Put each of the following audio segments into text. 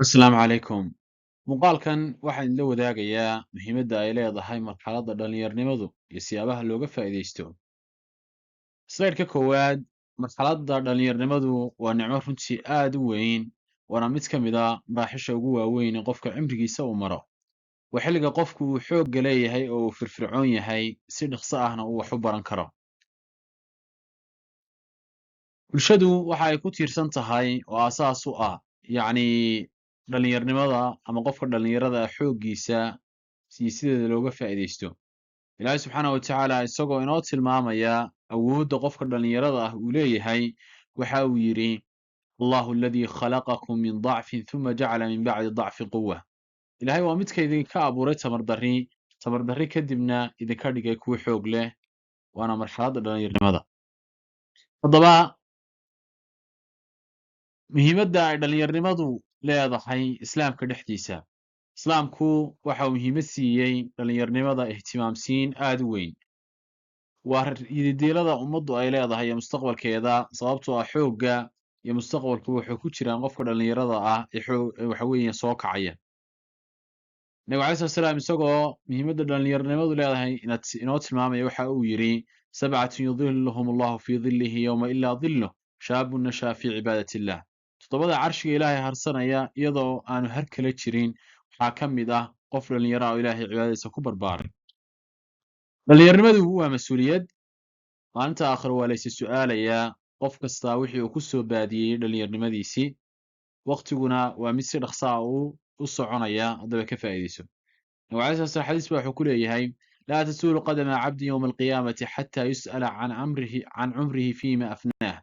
Asalaamu calaykum. Muuqaalkan waxaan idinla wadaagayaa muhiimadda ay leedahay marxaladda dhallinyarnimadu iyo siyaabaha looga faa'iidaysto. Slide-ka koowaad, marxaladda dhallinyarnimadu waa nicmo runtii aad u weyn, waana mid ka mid ah maraaxisha ugu waaweyn ee qofka cimrigiisa uu maro. Waa xilliga qofku uu xoogga leeyahay oo uu firfircoon yahay, si dhaqso ahna uu wax u baran karo. Bulshadu waxa ay ku tiirsan tahay oo aasaas u ah, yacni, dhallinyarnimada ama qofka dhallinyarada ah xooggiisa iyo sideeda looga faa'iidaysto. Ilaahay subxaanahu wa tacaala isagoo inoo tilmaamaya awoodda qofka dhallinyarada ah uu leeyahay, waxa uu yidhi: "الله الذي خلقكم من ضعف ثم جعل من بعد ضعف قوة." Ilaahay waa midka idinka abuuray tamar darri, tamar darri kadibna idinka dhigay kuwo xoog leh, waana marxaladda dhallinyarnimada. Haddaba, muhiimadda ay dhallinyarnimadu leedahay Islaamka dhexdiisa. Islaamku waxa uu muhiimad siiyey dhallinyarnimada, ihtimaamsiin aad u weyn. Waa yididiilada ummaddu ay leedahay iyo mustaqbalkeeda, sababtoo ah xoogga iyo mustaqbalku wuxuu ku jiraan qofka dhallinyarada ah ee xoog waxa weeye soo kacaya. Nabigu calayhi salatu wasalaam isagoo muhiimadda dhallinyarnimadu leedahay inoo tilmaamaya, waxa uu yidhi: "سبعة يظلهم الله في ظله يوم لا ظل إلا ظله شاب نشأ في عبادة الله." Toddobada carshiga Ilaahay harsanaya iyadoo aanu har kala jirin waxaa ka mid ah qof dhallinyaro ah oo Ilaahay cibaadadiisa ku barbaaray. Dhallinyarnimadu waa mas-uuliyad. Maalinta aakhiro waa laysi su'aalayaa qof kastaa wixii uu ku soo baadiyey dhallinyarnimadiisii. Waqtiguna waa mid si dhaqso ah u soconaya, haddaba ka faa'iidayso. Nabigu calayhi salatu wasalaam xadiis baa wuxuu ku leeyahay: "لا تزول قدما عبد يوم القيامة حتى يسأل عن عمره فيما أفناه."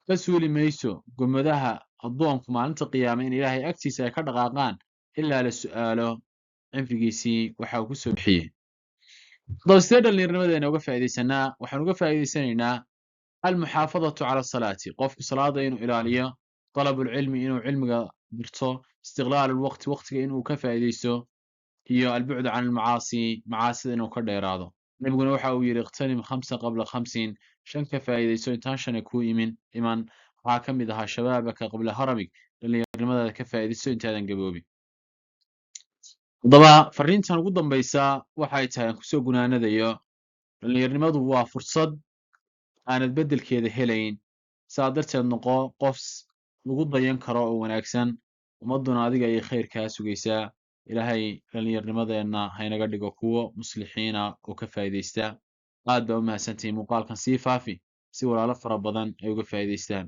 Ka suuli mayso gomadaha addoonku maalinta qiyaame in Ilaahay agtiisa ay ka dhaqaaqaan ilaa la su'aalo cimrigiisii waxa uu ku soo bixiyey. Haddaba, sidee dhallinyarnimadeena uga faa'iidaysanaa? Waxaan uga faa'iidaysanaynaa المحافظة على الصلاة, qofku salaada inuu ilaaliyo, طلب العلم, inuu cilmiga barto, استغلال الوقت, waqtiga inuu ka faa'iidaysto, iyo البعد عن المعاصي, macaasida inuu ka dheeraado. Nabiguna waxa uu yidhi: "اغتنم خمسا قبل خمس," shan ka faa'iidayso intaan shana kuu iman. Waxaa ka mid ahaa "شبابك قبل هرمك," dhallinyarnimadaada ka faa'iidayso intaadan gaboobin. Haddaba, fariintan ugu dambaysa waxay tahay aan kusoo gunaanadayo: dhallinyarnimadu waa fursad aanad beddelkeeda helayn. Saa darteed, noqo qof lagu dayan karo oo wanaagsan, ummadduna adiga ayay khayr kaa sugaysaa. Ilaahay dhallinyarnimadeenna haynaga dhigo kuwo muslixiina oo ka faa'iidaysta. Aad baa u mahadsantihiin. Muuqaalkan sii faafi si walaalo fara badan ay uga faa'iidaystaan.